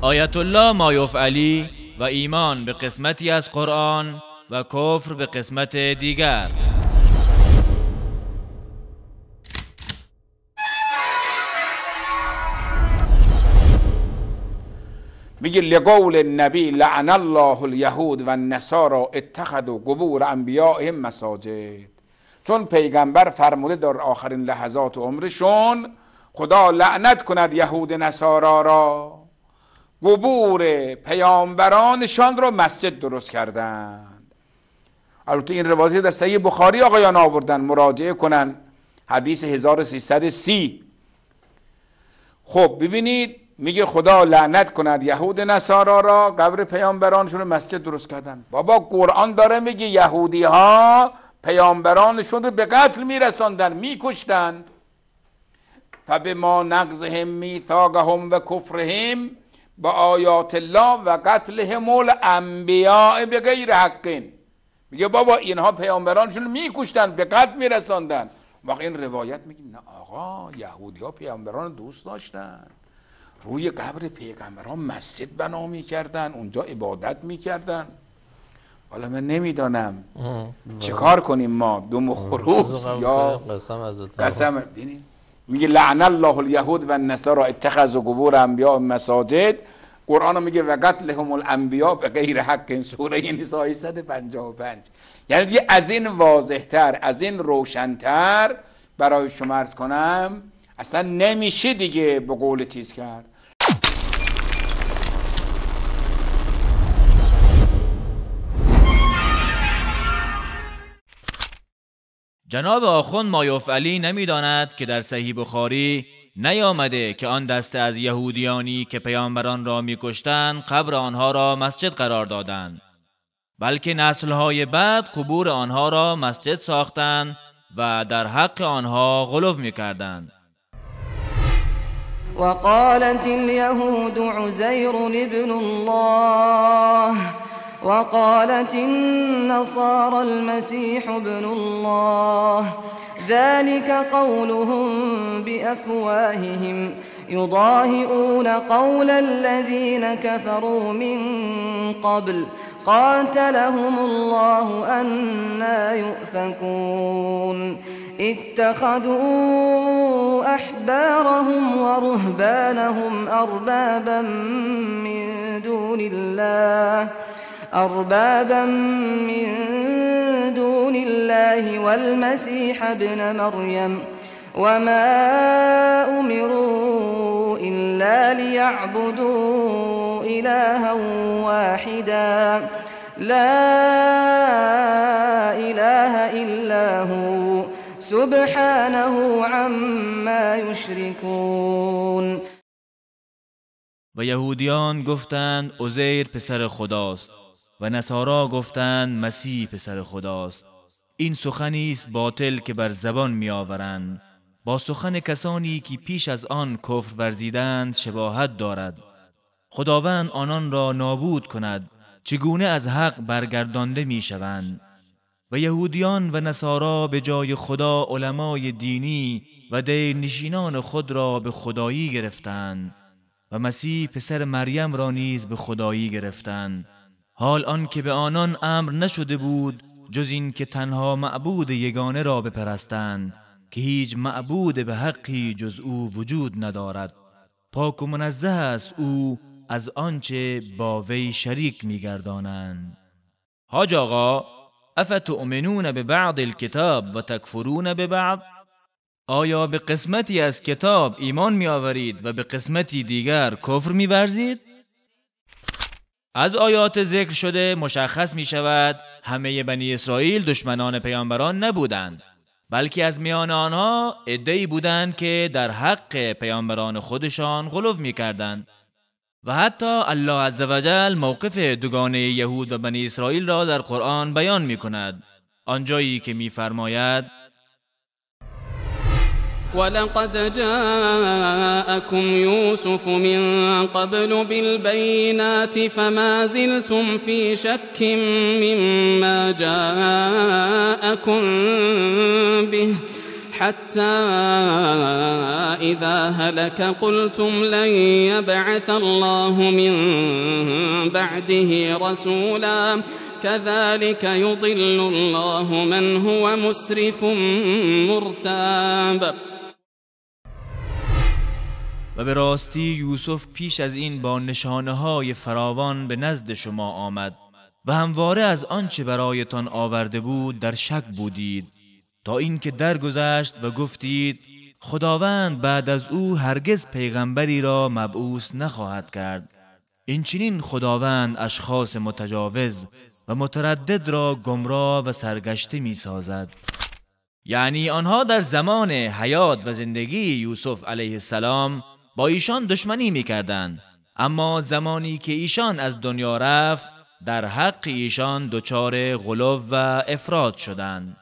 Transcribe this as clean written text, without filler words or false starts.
آیت الله مایوف علی و ایمان به قسمتی از قرآن و کفر به قسمت دیگر. میگه لقول النبی لعن الله الیهود و النصارى اتخذوا قبور انبیائهم مساجد. چون پیغمبر فرموده در آخرین لحظات عمرشون خدا لعنت کند یهود نصارا را، قبور پیامبرانشان رو مسجد درست کردند. البته این روایت در صحیح بخاری آقایان آوردن، مراجعه کنن، حدیث 1330. خب ببینید میگه خدا لعنت کند یهود نصارا را، قبر پیامبرانشون رو مسجد درست کردن. بابا قرآن داره میگه یهودی ها پیامبرانشون رو به قتل میرساندن، میکشتند. فبما نقضهم میثاقهم و کفرهم با آیات الله و قتلهم الانبیاء بغیر حق. میگه بابا اینها پیامبرانشون رو میکشتن، به قتل میرساندن. واقعا این روایت میگه نه آقا، یهودی ها پیامبران دوست داشتن، روی قبر پیغمبران مسجد بنا میکردن، اونجا عبادت میکردن. حالا من نمیدانم چه کار کنیم ما، دم خروس یا قسم. میگه لعن الله الیهود و النصارى اتخذوا قبور انبیاء مساجد. قرآن میگه و قتلهم الانبیاء بغیر حق، سوره نساء 155. یعنی دیگه از این واضحتر، از این روشنتر برای شما عرض کنم اصلا نمیشه دیگه به قول چیز کرد. جناب آخوند مایوف علی نمیداند که در صحیح بخاری نیامده که آن دسته از یهودیانی که پیامبران را میکشتند قبر آنها را مسجد قرار دادند، بلکه نسلهای بعد قبور آنها را مسجد ساختند و در حق آنها غلو میکردند. وقالت اليهود عزير ابن الله وقالت النصارى المسيح ابن الله ذلك قولهم بأفواههم يضاهئون قول الذين كفروا من قبل قاتلهم الله أنى يؤفكون اتخذوا أحبارهم ورهبانهم أربابا من دون الله والمسيح ابن مريم وما أمروا إلا ليعبدوا إلها واحدا لا إله إلا هو سبحانه عما يشركون. و یهودیان گفتند عزیر پسر خداست و نصارا گفتند مسیح پسر خداست. این سخنی است باطل که بر زبان می‌آورند، با سخن کسانی که پیش از آن کفر ورزیدند شباهت دارد. خداوند آنان را نابود کند، چگونه از حق برگردانده می‌شوند. و یهودیان و نصارا به جای خدا علمای دینی و دیرنشینان خود را به خدایی گرفتند و مسیح پسر مریم را نیز به خدایی گرفتند، حال آن که به آنان امر نشده بود جز این که تنها معبود یگانه را بپرستند که هیچ معبود به حقی جز او وجود ندارد. پاک و منزه است او از آنچه با وی شریک می‌گردانند. حاج آقا، افتؤمنون ببعض الکتاب و تکفرون ببعض؟ آیا به قسمتی از کتاب ایمان می‌آورید و به قسمتی دیگر کفر می‌ورزید؟ از آیات ذکر شده مشخص می شود همه بنی اسرائیل دشمنان پیامبران نبودند، بلکه از میان آنها عده‌ای بودند که در حق پیامبران خودشان غلو می کردند و حتی الله عزوجل موقف دوگانه یهود و بنی اسرائیل را در قرآن بیان می کند، آنجایی که می فرماید ولقد جاءكم يوسف من قبل بالبينات فما زلتم في شك مما جاءكم به حتى إذا هلك قلتم لن يبعث الله من بعده رسولا كذلك يضل الله من هو مسرف مرتاب. و به راستی یوسف پیش از این با نشانه‌های فراوان به نزد شما آمد و همواره از آنچه برایتان آورده بود در شک بودید، تا اینکه درگذشت و گفتید خداوند بعد از او هرگز پیغمبری را مبعوث نخواهد کرد. این چنین خداوند اشخاص متجاوز و متردد را گمراه و سرگشته می سازد. یعنی آنها در زمان حیات و زندگی یوسف علیه السلام با ایشان دشمنی می کردند، اما زمانی که ایشان از دنیا رفت در حق ایشان دچار غلو و افراط شدند.